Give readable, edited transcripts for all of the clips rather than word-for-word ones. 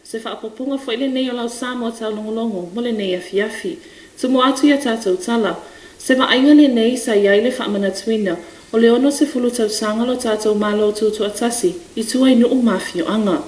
Se faaopoopoga foi lenei o lau Samoa taulogologo mo lenei afiafi. Tumu atu i a tatou tala. Se vaaiga lenei sa i ai le faamanatuina o le 60 tausaga o lo tatou Malo Tutoatasi i tua i nuu ma afioaga.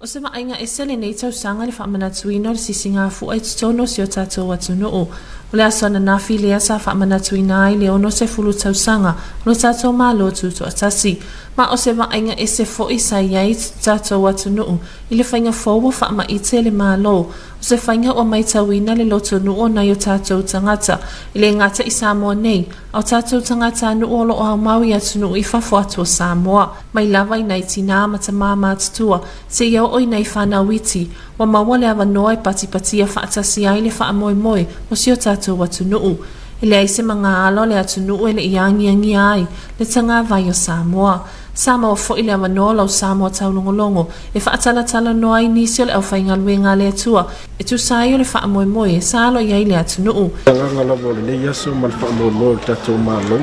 O se vaaiga ese lenei tausaga i le faamanatuina o le sisigafua i totonu o si o tatou atunuu. O le aso ananafi lea sa faamanatuina ai le 60 tausaga o lo tatou Malo Tutoatasi. Ma o se vaaiga ese foi sa i ai tatou atunuu i le faiga fou ua faamaite e le Malo. O se faiga ua maitauina le lotonuu o nai o tatou tagata, e le gata i Samoa nei, a o tatou tagatanuu o lo o aumau i atunuu i fafo atu o Samoa, mai lava i nai tinā ma tamā matutua, seia oo i nai whanau iti, ua maua le avanoa e patipatia faatasi ai le faamoemoe o si o tatou atunuu. E leai se magaalo a le atunuu e le i agiagia ai le tagavai o Samoa. Sa maua foi le avanoa o lau Samoa taulogologo e faatalatalanoa ai nisi o le aufaigaluega a le Atua e tusa ai o le faamoemoe sa alo i ai le atunuu. Le agaga lava o lenei aso ma le faamoemoe o le tatou Malo,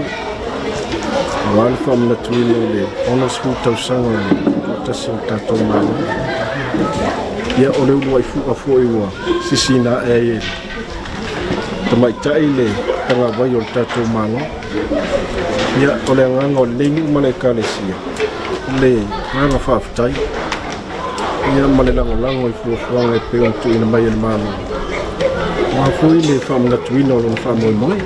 aua le faamanatuina o le 60 tausaga o le faatasi o le tatou Malo. Ia, o le uluai fua foi ua sisina ae ai e le tamaitai le tagavai o le tatou Malo. Ia, o le agaga o lenei nuu ma le Ekalesia, o le agaga faafetai ia ma le lagolago i fuafuaga e pei ona tuuina mai e le Malo. Aua foi le faamanatuina o lona faamoemoe.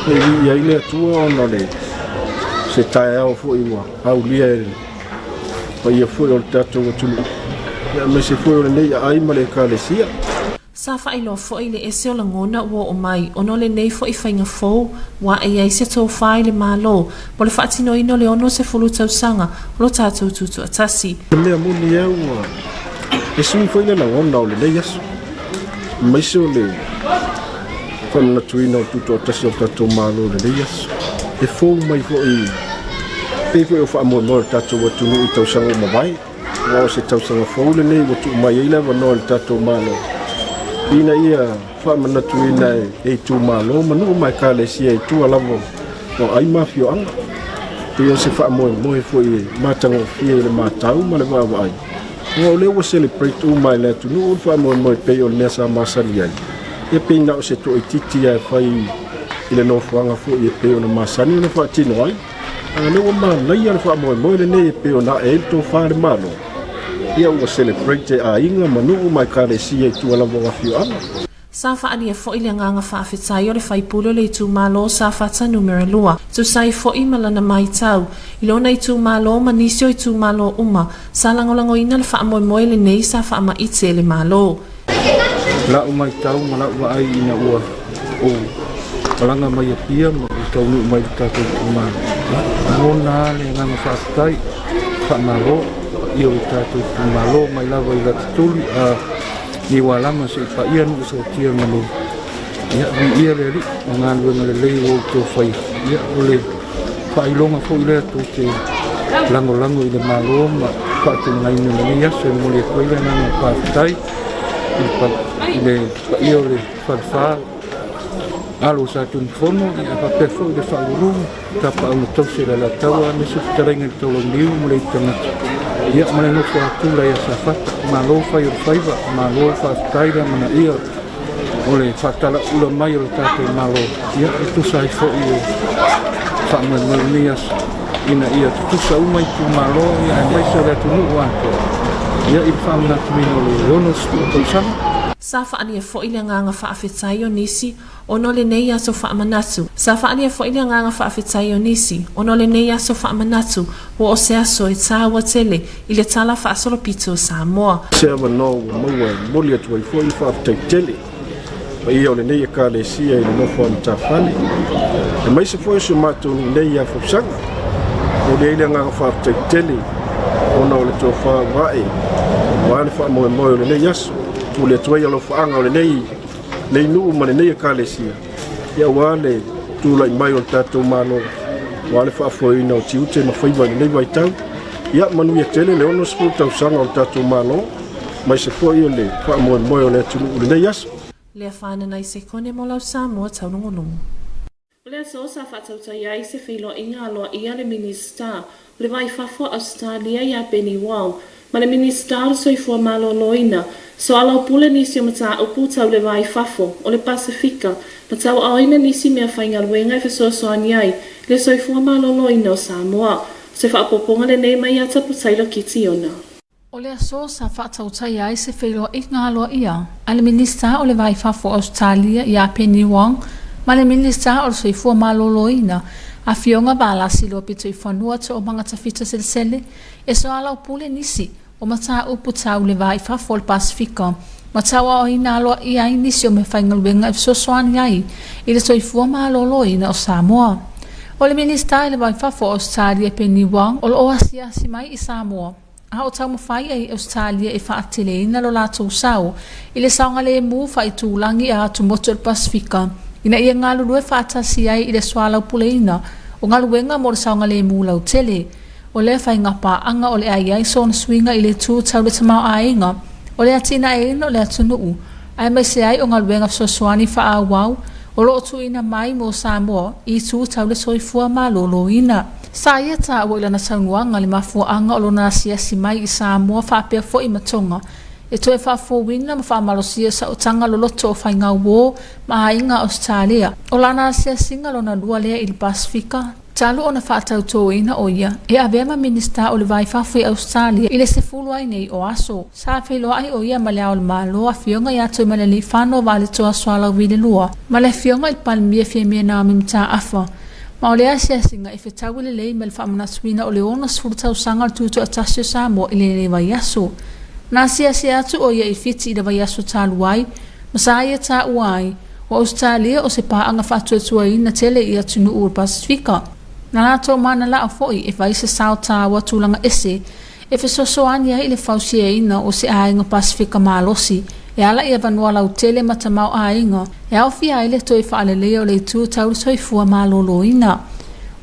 E ui i ai le Atua ona o le se taeao foi ua aulia e le paia foi o le tatou atunuu, ia aemaise foi o lenei aai ma le Ekalesia. Sa faailoa foi le ese o lagona ua oo mai ona o lenei foi faiga fou ua ae ai se tofa i le Malo mo le faatinoina o le 60 tausaga o lo tatou tutoatasi. O le mea moni lava ua e sui foi le lagona o lenei aso, aemaise o le faamanatuina o le tutoatasi o le tatou Malo i lenei aso. E fou mai foi, pei foi o faamoemoe o le tatou atunuu i tausaga ua mavae. Aua o se tausaga fou lenei ua tuu mai ai le avanoa i le tatou Malo ina ia faamanatuina e itumalo ma nuu ma ekalesia i tua lava o aai ma afioaga. Pei o se faamoemoe foi e matagofie i le matau ma le vaavaai, aua o lea ua celebrate uma e le atunuu le faamoemoe pei o le mea sa masani ai. Ia pei na o se toaitiiti lava e fai i le nofoaga foi e pei ona masani ona faatino ai. A o lea ua manaia le faamoemoe lenei e pei ona ae ai le tofa a le Malo, ia ua celebrate e aiga ma nuu ma ekalesia i tua lava o afioaga. Sa faaalia foi le agaga faafetai o le faipule o le itumalo o Safata Numera 2, tusa ai foi ma lana maitau i lona itumalo ma nisi o itumalo uma sa lagolagoina le faamoemoe lenei sa faamaite e le Malo. Lau matau ma lau vaai ina ua ou malaga mai Apia ma ou taunuu mai i le tatou itumalo, lagona lava le agaga faafetai, faamalo i paia o le tatou itumalo mai lava i Latatuli a Niualama seia paia nuu sotia ma le ia viia le Alii o galuega lelei ua outou faia. Ia o le faailoga foi lea tou te lagolago i le Malo ma faatulagaina i lenei aso e momoli atu ai le agaga faafetai i le paia o le Falefa alo o Sa Tunumafono ia faapea foi le Faauluulu Tapaau na tausi e le Alataua aemaise fetalaiga i le Taulauniu ma le Aitutagata ia ma le nofo a Tula ia Safata. Malo fai o le faiva, malo faafetai le amanaia o le faatalaula mai o le tatou Malo ia e tusa ai foi o faamoemoe o lenei aso ina ia tutusa uma itumalo ia aemaise o le atunuu atoa ia i le faamanatuina o le 60 tausaga. Sa faaalia foi le agaga faafetai o nisi ona o lenei aso faamanatu. Sa faaalia foi le agaga faafetai o nisi ona o lenei aso faamanatu ua o se aso e taua tele i le Tala Faasolopito o Samoa. Se avanoa ua maua e momoli atu ai foi le faafetai tele paia o lenei Ekalesia i le nofo a Matafale, aemaise foi o si o matou nuu nei ia Fausaga. Momoli ai le agaga faafetai tele ona o le tofa ua ae aua le faamoemoe o lenei aso. Momoli atu ai alofaaga o lenei nei nuu ma lenei Ekalesia ia aua le tulai mai o le tatou Malo, aua le faafoeina o tiute ma faiva i lenei vaitau. Ia manuia tele le 60 tausaga o le tatou Malo, aemaise foi o le faamoemoe o le atunuu i lenei aso. Lea whananai sekone mo lau Samoa taulogologo. O le aso sa faatautai ai se feiloaiga aloaia le Minisita o le Va i Fafo a Ausetalia ia Penny Wong ma le Minisita o le Soifua Maloloina, soalaupule nisi o mataupu tau le va i fafo o le Pasefika ma tauaaoina nisi meafaigaluega e fesoasoani ai i le soifua maloloina o Samoa. O se faaopoopoga lenei mai ia Taputailo Kitiona. O le aso sa faatautaia ai se feiloaiga aloaia a le Minisita o le Va i Fafo o Ausetalia ia Penny Wong ma le Minisita o le Soifua Maloloina, Afioga Valasi Luapitoifanua Toomaga Tafita Selesele, e soalaupule nisi o mataupu tau le va i fafo o le Pasefika ma tauaoina aloaia ai nisi o meafaigaluega e fesoasoani ai i le soifua maloloina o Samoa. O le Minisita i le Va i Fafo o Ausetalia Penny Wong o lo o asiasi mai i Samoa a o taumafai ai Ausetalia e faateleina lo latou sao i le saogalemu faaitulagi a atumotu o le Pasefika ina ia galulue faatasi ai i le soalaupuleina o galuega mo le saogalemu lautele. O lea faiga paaga o le a i ai sona suiga i le itu tau le tamaoaiga o le atinaeina o le atunuu, aemaise ai o galuega fesoasoani faaauau o lo o tuuina mai mo Samoa i itu tau le soifua maloloina. Sa ia taua i lana saunoaga le mafuaaga o lona asiasi mai i Samoa faapea foi ma Tonga e toe faafouina ma faamalosia saotaga loloto o faigauo ma aiga Ausetalia. O lana asiasiga lona lua lea i le Pasefika, Talu ona faatautoina ʻo ia e avea ma Minisita o le Va i Fafo i Ausetalia i le 10 ai nei o aso. Sa feiloai ʻo ia ma le Ao o le Malo, Afioga ia Tuimalealiifano Vaaletoa Sualauvi II, ma le Afioga i le Palemia Fiamē Naomi Mataafa, ma o le asiasiga e fetaui lelei ma le faamanatuina o le 60 tausaga o le Tutoatasi o Samoa i lenei vaiaso. Na asiasi atu ʻo ia i Fiti i le vaiaso talu ai, ma sa ia taua ai, O Ausetalia o se paaga faatuatuaina tele i atunuu o le Pasefika. Na latou manalao foi e fai se sao taua tulaga ese e fesoasoani ai i le fausiaina o se aiga Pasefika malosi e ala i avanoa lautele ma tamaoaiga e aofia ai le toe faaleleia o le itu tau le soifua maloloina.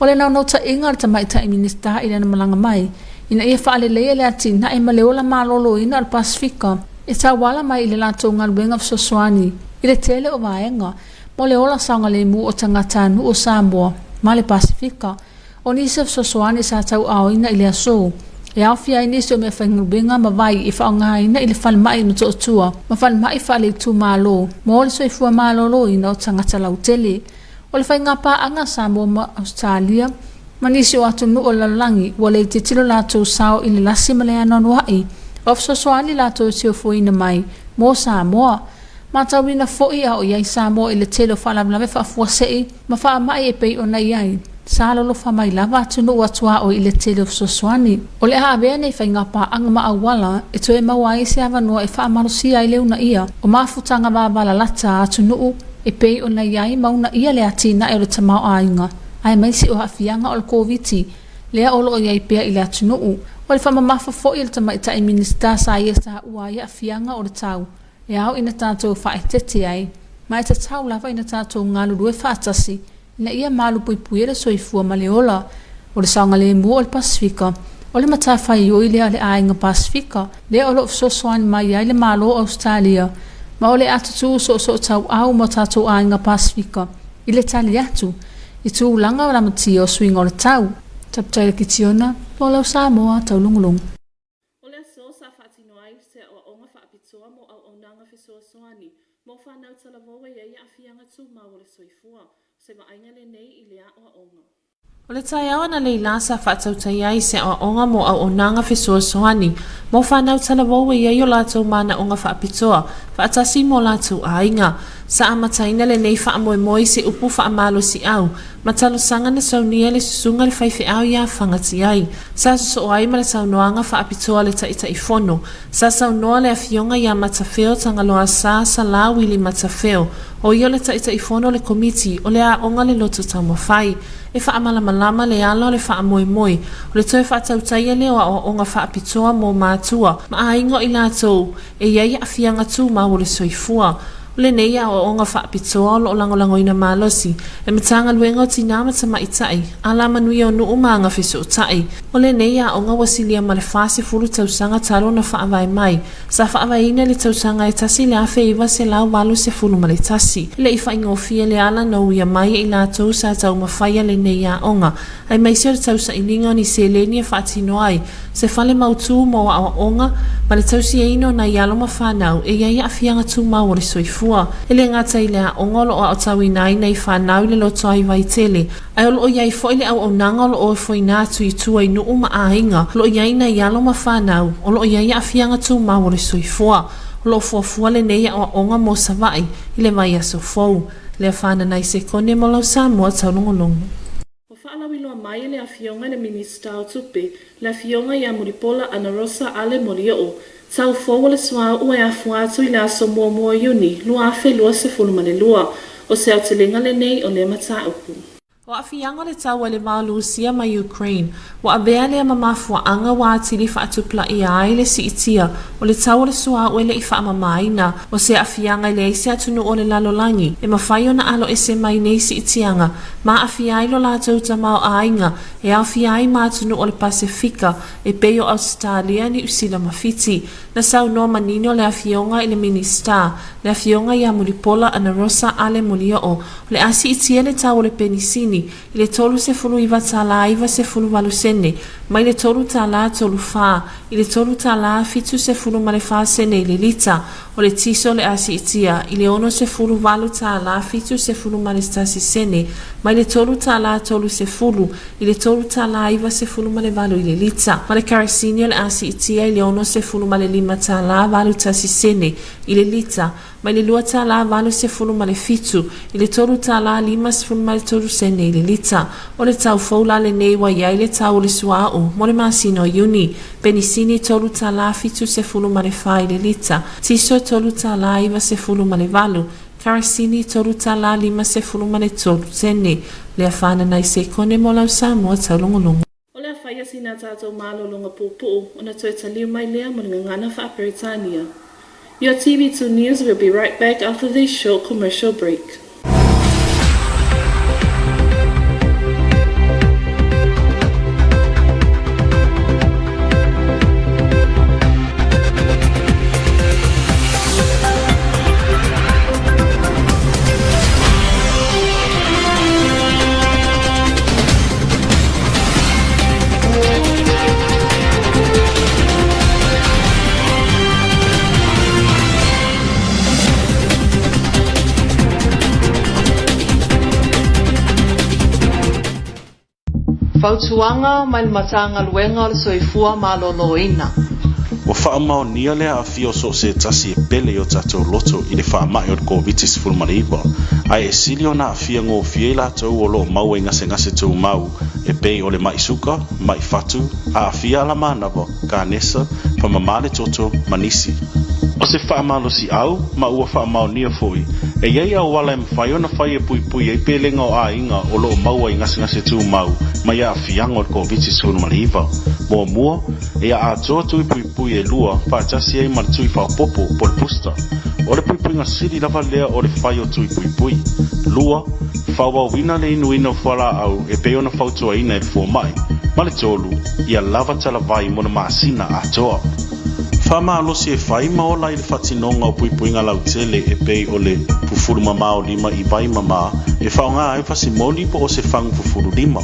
O le naunautaiga a le Tamaitai Minisita i lana malaga mai ina ia faaleleia le atinae ma le ola maloloina o le Pasefika e tauala mai i le latou galuega fesoasoani i le tele o vaega mo le ola saogalemu o tagatanuu o Samoa ma le Pasefika. O nisi o fesoasoani sa tauaaoina i le aso, e aofia ai nisi o meafaigaluega ma vai e faaaogaina i le falemai i Motootua ma falemai faale-itumalo mo le soifua maloloina o tagata lautele. O le faigapaaga a Samoa ma Ausetalia ma nisi o atunuu o le lalolagi ua le tilotilo latou sao i le lasi ma le anoanoai o fesoasoani latou e tiofoina mai mo Samoa. Matauina foi a o i ai Samoa i le tele o faalavelave faafuasei ma faamai e pei ona i ai, sa lolofa mai lava atunuu atuaoi i le tele o fesoasoani. O le a avea nei faigapaaga ma auala e toe maua ai se avanoa e faamalosia ai le uunaia o mafutaga vavalalata a atunuu e pei ona i ai ma uunaia le atinae o le tamaoaiga aemaise o aafiaga o le Koviti lea o lo o i ai pea i le atunuu. O le faamamafa foi a le Tamaitai Minisita sa ia taua ai aafiaga o le tau e ao ina tatou faaeteete ai, ma e tatau lava ina tatou galulue faatasi ina ia malupuipuia le soifua ma le ola. O le saogalemu o le Pasefika, o le matafaioi lea a le aiga Pasefika, lea o lo o fesoasoani mai ai le Malo o Ausetalia, ma o le a tutū soosootauau ma o tatou aiga Pasefika i le tali atu i tulaga lamatia o suiga o le tau. Taputaila Kitiona, Folau Samoa, Taulugulugu. O le aso sa faatino ai se aoaoga faapitoa mo auaunaga fesoasoani mo fanau talavou e i ai aafiaga tumau o le soifua. O se vaaiga lenei i le aoaoga. O le taeao analeila sa faatautaia ai se aoaoga mo auaunaga fesoasoani mo fanau talavou e i ai o latou manaoga faapitoa faatasi ma o latou aiga. Sa amataina lenei faamoemoe i se upu faamalosiau ma talosaga na saunia e le susuga i le faifeau ia Fagatiai. Sa sosoo ai ma le saunoaga faapitoa a le Taitaifono. Sa saunoa le Afioga ia Matafeo Tagaloa Sa Salā Wili Matafeo, o ia o le Taitaifono o le Komiti o le Aoga le Loto Taumafai, e faamalamalama le ala o le faamoemoe o le toe faatautaia lea o aoaoga faapitoa mo matua ma aiga o i latou e i ai aafiaga tumau o le soifua. O lenei aoaoga faapitoa o lo o lagolagoina malosi e Matagaluega o Tinā ma Tamaitai, Alamanuia o Nuu ma Agafesootai. O lenei aoga ua silia ma le 40 tausaga talu ona faavae mai. Sa faavaeina i le tausaga e 1981. E le i faigofie le ala na uia mai e i latou sa taumafaia lenei aoga, aemaise o le tausailiga o ni seleni e faatino ai se fale mautū mo aoaoga ma le tausiaina o nai alo ma fanau e i ai aafiaga tumau o le soifua. E le gata i le aoga o lo o aotauina ai nai fanau i le loto aiwai tele, ae o lo o i ai foi le auaunaga o lo o ofoina atu i tua i nuu ma aiga o lo o i ai nai alo ma fanau o lo o i ai aafiaga tumau o le soifua. O lo o fuafua lenei aoaoga mo Savaii i le vaiaso fou. Lea whananai sekone mo lau Samoa taulogologo. Ua faalauiloa mai e le Afioga i le Minisita o Tupe, le Afioga ia Mulipola Anarosa Ale Molioo, tau fou o le suauu e afua atu i le aso muamua o Iuni 2022. O se aotelega lenei o lea mataupu. O aafiaga o le taua i le va o Lusia ma Ukraine, ua avea lea ma mafuaaga ua atili faatupulaia ai le siitia o le tau o le suauu e le i faamamaina. O se aafiaga e leai se atunuu o le lalolagi e mafai ona aloese mai nei siitiaga ma aafia ai lo latou tamaoaiga e aofia ai ma atunuu o le Pasefika e pei o Ausetalia, Niusila ma Fiti. Na saunoa manino le Afioga i le Minisita, le Afioga ia Mulipola Anarosa Ale Molioo, o le a siitia le tau o le penisini i le $39.98 sene mai le $3.34 i le $3.74 sene i le lita. O le tiso o le a siitia i le $68.71 sene mai le $3.30 i le $3.98 i le lita, ma le kerosene o le a siitia i le $65.81 sene i le lita, mai le $2.87 i le $3.53 sene i le lita. O le tau fou la lenei ua i ai le tau o le suauu mo le masina o Iuni, penisini $3.74 i le lita, tiso $3.98, kerosene $3.53 sene. Lea whananai sekone mo lau Samoa taulogologo. O le a faia sina tatou malologa puupuu ona toe taliu mai lea mo le gagana faa-Peretania. Your TV2 News will be right back after this short commercial break. Fautuaga mai le Matagaluega o le Soifua Maloloina. Ua faamaonia le aafia o so o se tasi e pele i o tatou loto i le faamai o le Koviti-19, ae e sili ona aafia gofie i latou o lo o maua i gasegase tumau e pei o le maʻi suka, maʻi fatu, aafia alamanava, kanesa, famamā le toto, ma nisi. O se faamalosiau, ma ua faamaonia foi, e i ai auala e mafai ona fai e puipui ai pelega o aiga o lo o maua i gasegase tumau mai aafiaga o le Koviti-19. Muamua, ia atoa tui puipui e lua faatasi ai ma le tui faaopoopo po o le booster. O le puipuiga sili lava lea o le fai o tui puipui. Lua, faaauauina le inuina o fualaau e pei ona fautuaina e le fomai. Ma le tolu, ia lava talavai mo le masina atoa. Faamalosi e fai ma ola i le faatinoga o puipuiga lautele e pei o le fufulu mamao lima i vai mamā e faaaoga ai fasimoli po o se fagu fufulu lima.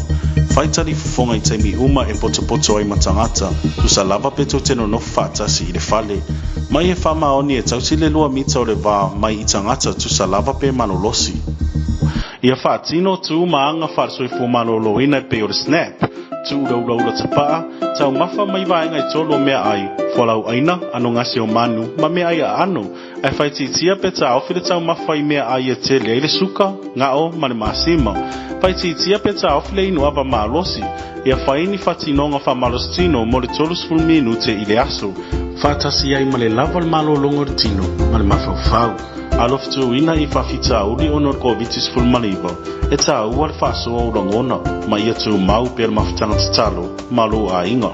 Fai talifofoga i taimi uma e potopoto ai ma tagata, tusa lava pe tou te nonofo faatasi i le fale. Mai e faamaoni e tausi le lua mita o le va mai i tagata tusa lava pe malolosi. Ia faatino tu ma aga faale-soifua maloloina e pei o le SNAP, tuu le ulaula tapaa, taumafa mai vaega e tolu o meaai, fualaauaina, anogase o manu, ma meaai aano, ae faaitiitia pe taofi le taumafa i meaai e tele ai le suka, gao ma le masima. Faaitiitia pe taofi le inu ava malosi. Ia fai ni faatinoga faamalositino mo le 30 minute i le aso, faatasi ai ma le lava o le malologa o le tino ma le mafaufau. Alofutuina i faafitauli ona o le Koviti-19, e taua le faasoa o lagona ma ia tumau pea le mafutaga tatalo ma lou aiga.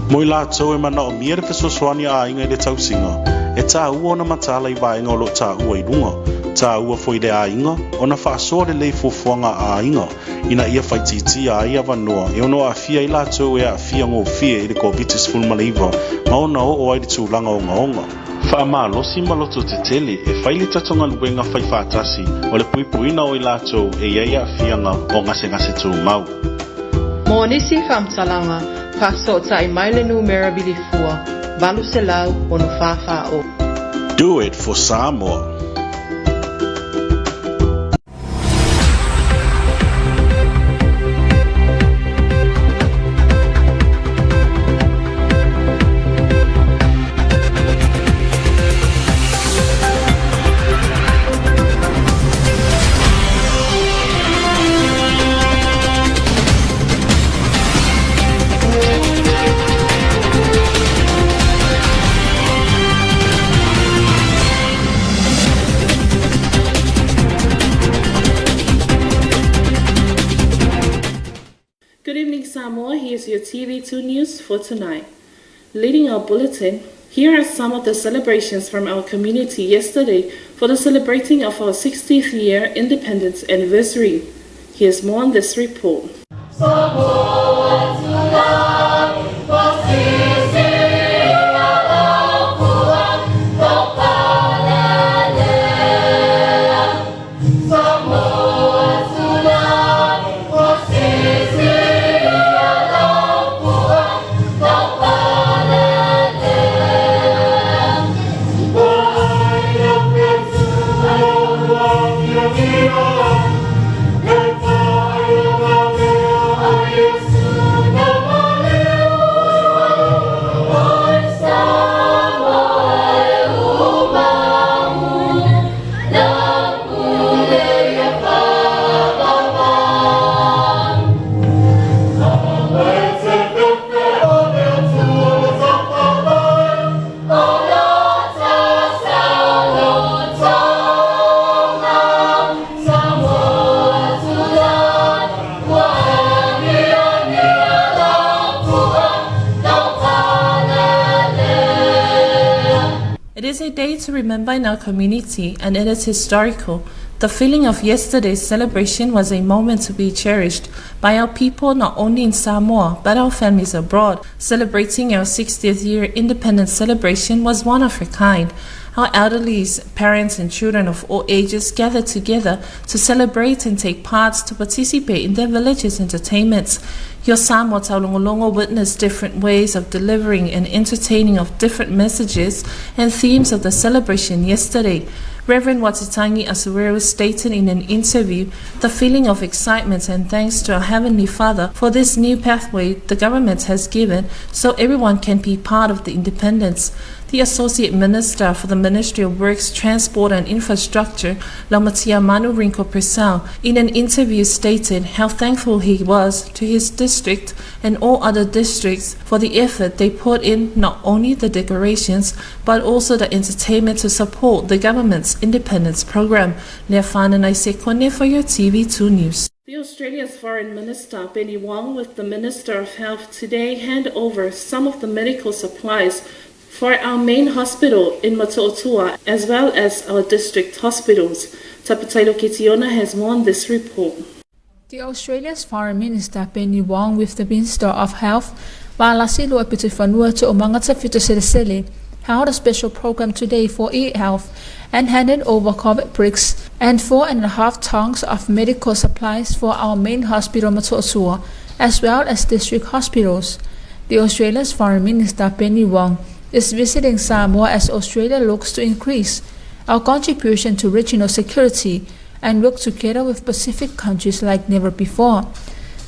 Mo i latou e manaomia le fesoasoani a aiga i le tausiga, e taua ona mataala i vaega o lo o taua i luga. Taua foi i le aiga ona faasoa lelei fuafuaga a aiga ina ia faaitiitia ai avanoa e ono aafia ai latou e aafia gofie i le Koviti-19 ma ona oo ai le tulaga ogaoga. Faamalosi ma lototetele e fai le tatou galuega faifaatasi o le puipuiga o i latou e i ai aafiaga o gasegase tumau. Mo nisi faamatalaga, faafesootai mai le numera vilifua 800 644 0. Do it for Samoa! Good evening, Samoa. Here's your TV2 news for tonight. Leading our bulletin, here are some of the celebrations from our community yesterday for the celebrating of our 60th year independence anniversary. Here's more on this report. It is a day to remember in our community and it is historical. The feeling of yesterday's celebration was a moment to be cherished by our people not only in Samoa but our families abroad. Celebrating our 60th year independence celebration was one of a kind. Our elderlies, parents and children of all ages gathered together to celebrate and take part to participate in their village's entertainments. Your Samoa Taulongolongo witnessed different ways of delivering and entertaining of different messages and themes of the celebration yesterday. Reverend Watitangi Asuero stated in an interview the feeling of excitement and thanks to our Heavenly Father for this new pathway the government has given so everyone can be part of the independence. The Associate Minister for the Ministry of Works, Transport and Infrastructure, Lamatia Manu Rinko Purcell, in an interview stated how thankful he was to his district and all other districts for the effort they put in not only the decorations but also the entertainment to support the government's independence program. Leafana Naisekone for your TV2 News. The Australia's Foreign Minister Penny Wong with the Minister of Health today hand over some of the medical supplies for our main hospital in Motootua as well as our district hospitals. Tapatailo Kitiona has more on this report. The Australia's Foreign Minister Penny Wong with the Minister of Health Valasi Luapitofanua To'omagata Fitoselesele held a special program today for e-health and handed over COVID bricks and 4.5 tons of medical supplies for our main hospital Motootua, as well as district hospitals. The Australia's Foreign Minister Penny Wong is visiting Samoa as Australia looks to increase our contribution to regional security and work together with Pacific countries like never before.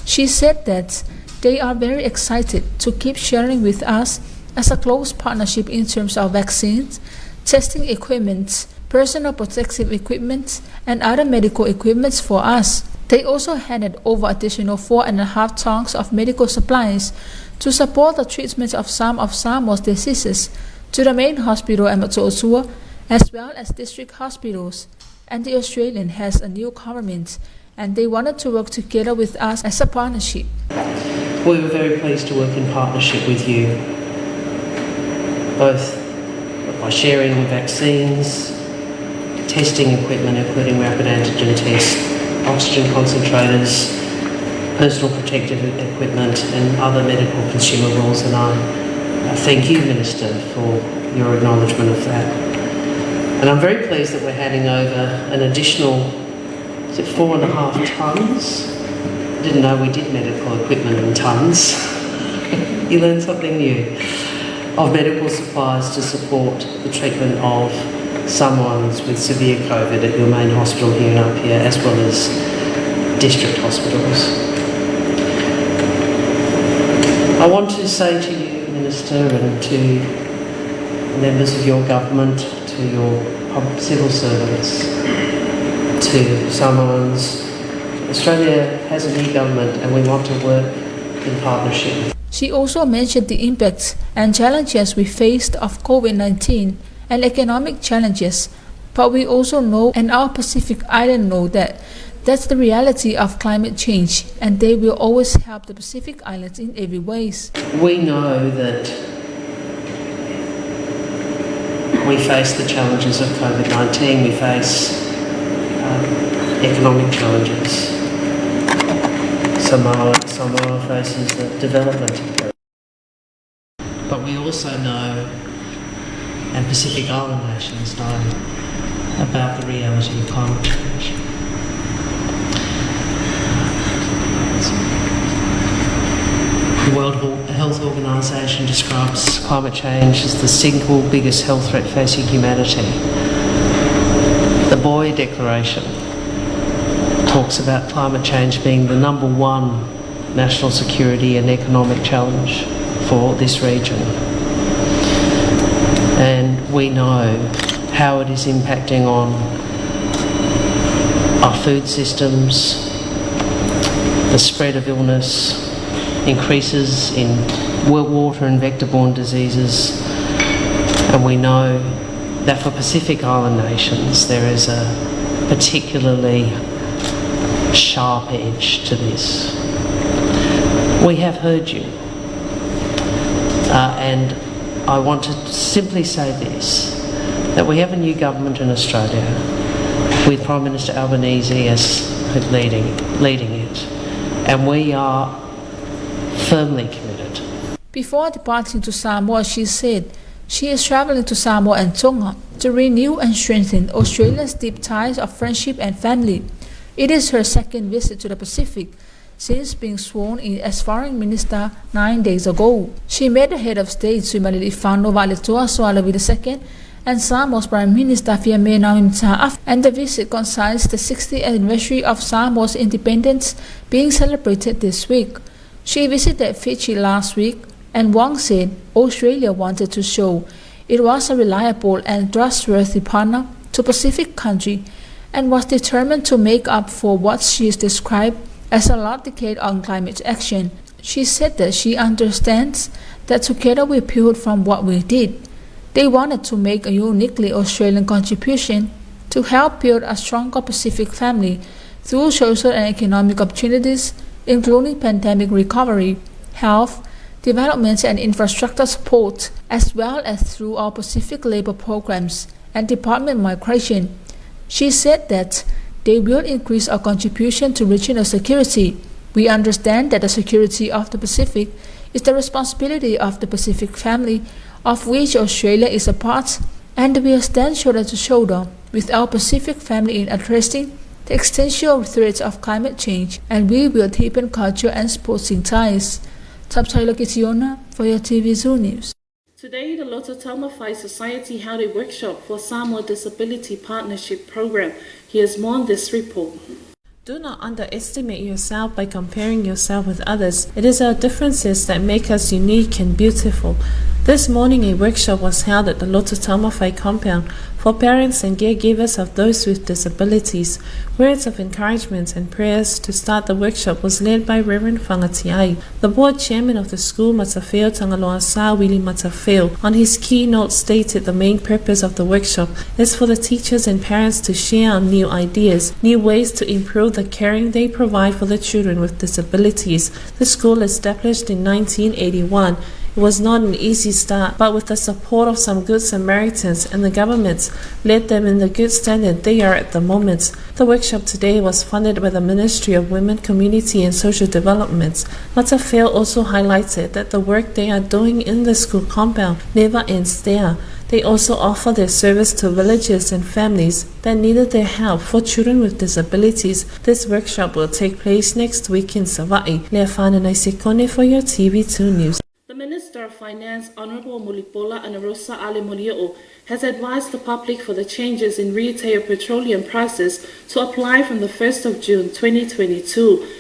She said that they are very excited to keep sharing with us as a close partnership in terms of vaccines, testing equipment, personal protective equipment, and other medical equipment for us. They also handed over additional 4.5 tons of medical supplies to support the treatment of some of Samoa's diseases to the main hospital at Motootua, as well as district hospitals. And the Australian has a new government, and they wanted to work together with us as a partnership. We were very pleased to work in partnership with you, both by sharing vaccines, testing equipment, including rapid antigen tests, oxygen concentrators, personal protective equipment and other medical consumables. And I thank you, Minister, for your acknowledgement of that. And I'm very pleased that we're handing over an additional, is it 4.5 tonnes? I didn't know we did medical equipment in tonnes. You learn something new. Of medical supplies to support the treatment of Samoans with severe COVID at your main hospital here in Apia, as well as district hospitals. I want to say to you, Minister, and to members of your government, to your civil servants, to Samoans, Australia has a new government and we want to work in partnership. She also mentioned the impacts and challenges we faced of COVID-19 and economic challenges, but we also know, and our Pacific Island know, that that's the reality of climate change, and they will always help the Pacific Islands in every ways. We know that we face the challenges of COVID-19, we face economic challenges. Samoa faces the development. But we also know, and Pacific Island nations know, about the reality of climate change. The World Health Organization describes climate change as the single biggest health threat facing humanity. The Boe Declaration talks about climate change being the number one national security and economic challenge for this region. And we know how it is impacting on our food systems, the spread of illness, increases in water and vector-borne diseases, and we know that for Pacific Island nations there is a particularly sharp edge to this. We have heard you, and I want to simply say this, that we have a new government in Australia with Prime Minister Albanese as leading it, and we are firmly committed. Before departing to Samoa, she said she is travelling to Samoa and Tonga to renew and strengthen Australia's deep ties of friendship and family. It is her second visit to the Pacific since being sworn in as foreign minister 9 days ago. She met the head of state Tuimalealiifano Vaaletoa Sualauvi II and Samoa's Prime Minister Fiame Naomi Mataafa, and the visit coincides the 60th anniversary of Samoa's independence being celebrated this week. She visited Fiji last week, and Wong said Australia wanted to show it was a reliable and trustworthy partner to Pacific country and was determined to make up for what she described as a long decade on climate action. She said that she understands that together we build from what we did. They wanted to make a uniquely Australian contribution to help build a stronger Pacific family through social and economic opportunities, including pandemic recovery, health, development and infrastructure support, as well as through our Pacific labour programs and department migration. She said that they will increase our contribution to regional security. We understand that the security of the Pacific is the responsibility of the Pacific family, of which Australia is a part, and we will stand shoulder to shoulder with our Pacific family in addressing the existential threats of climate change, and we will deepen culture and sporting ties. Taptailo Kitiona for your TV Zoo News. Today, the Loto Taumafai Society held a workshop for Samoa Disability Partnership Program. Here's more on this report. Do not underestimate yourself by comparing yourself with others. It is our differences that make us unique and beautiful. This morning, a workshop was held at the Loto Taumafai compound for parents and caregivers of those with disabilities. Words of encouragement and prayers to start the workshop was led by Reverend Whangatiai. The board chairman of the school, Matafeo Tangaloa Sawili Matafeo, on his keynote stated the main purpose of the workshop is for the teachers and parents to share on new ideas, new ways to improve the caring they provide for the children with disabilities. The school established in 1981 it was not an easy start, but with the support of some good Samaritans and the government led them in the good standing they are at the moment. The workshop today was funded by the Ministry of Women, Community and Social Development. Matafeo also highlighted that the work they are doing in the school compound never ends there. They also offer their service to villages and families that needed their help for children with disabilities. This workshop will take place next week in Savaii. Leafana Naisekone for your TV2 News. The Minister of Finance, Honorable Mulipola Anarosa Ale Molioo, has advised the public for the changes in retail petroleum prices to apply from the 1st of June 2022.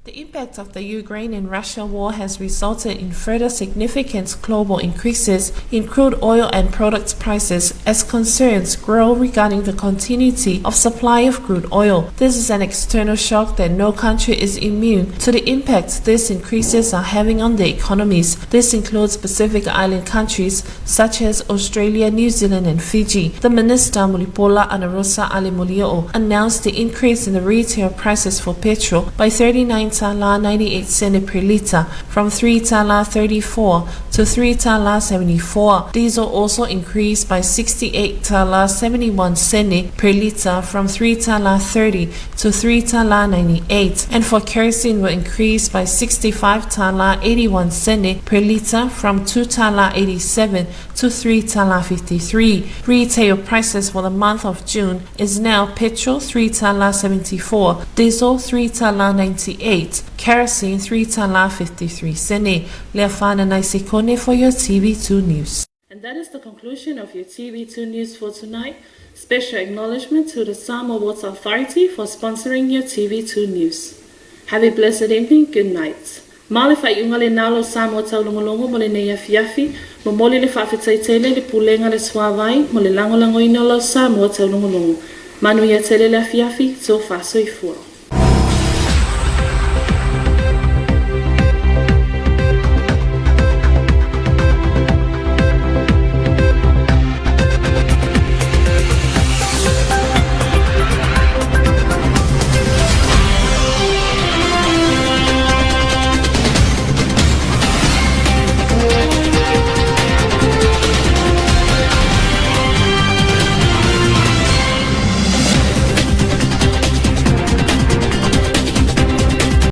The impact of the Ukraine and Russia war has resulted in further significant global increases in crude oil and products prices as concerns grow regarding the continuity of supply of crude oil. This is an external shock that no country is immune to the impact these increases are having on their economies. This includes Pacific Island countries such as Australia, New Zealand and Fiji. The minister Mulipola Anarosa Ale Molioo announced the increase in the retail prices for petrol by 39 tala 98 cent per litre from 3 tala 34 to 3 tala 74. Diesel also increased by 68 tala 71 cent per litre from 3 tala 30 to 3 tala 98. And for kerosene will increase by 65 tala 81 cent per litre from 2 tala 87 to 3 tala 53. Retail prices for the month of June is now petrol 3 tala 74, diesel 3 tala 98, kerosene 3 tala 53 sene. Leafana Naisekone for your TV2 News. And that is the conclusion of your TV2 News for tonight. Special acknowledgement to the Samoa Water Authority for sponsoring your TV2 News. Have a blessed evening. Good night. Ma le faaiuga lenā o lau Samoa taulogologo mo lenei afiafi, momoli le faafetai tele i le Pulega a le Suavai mo le lagolagoina o lau Samoa taulogologo. Manuia tele le afiafi, tofa soifua.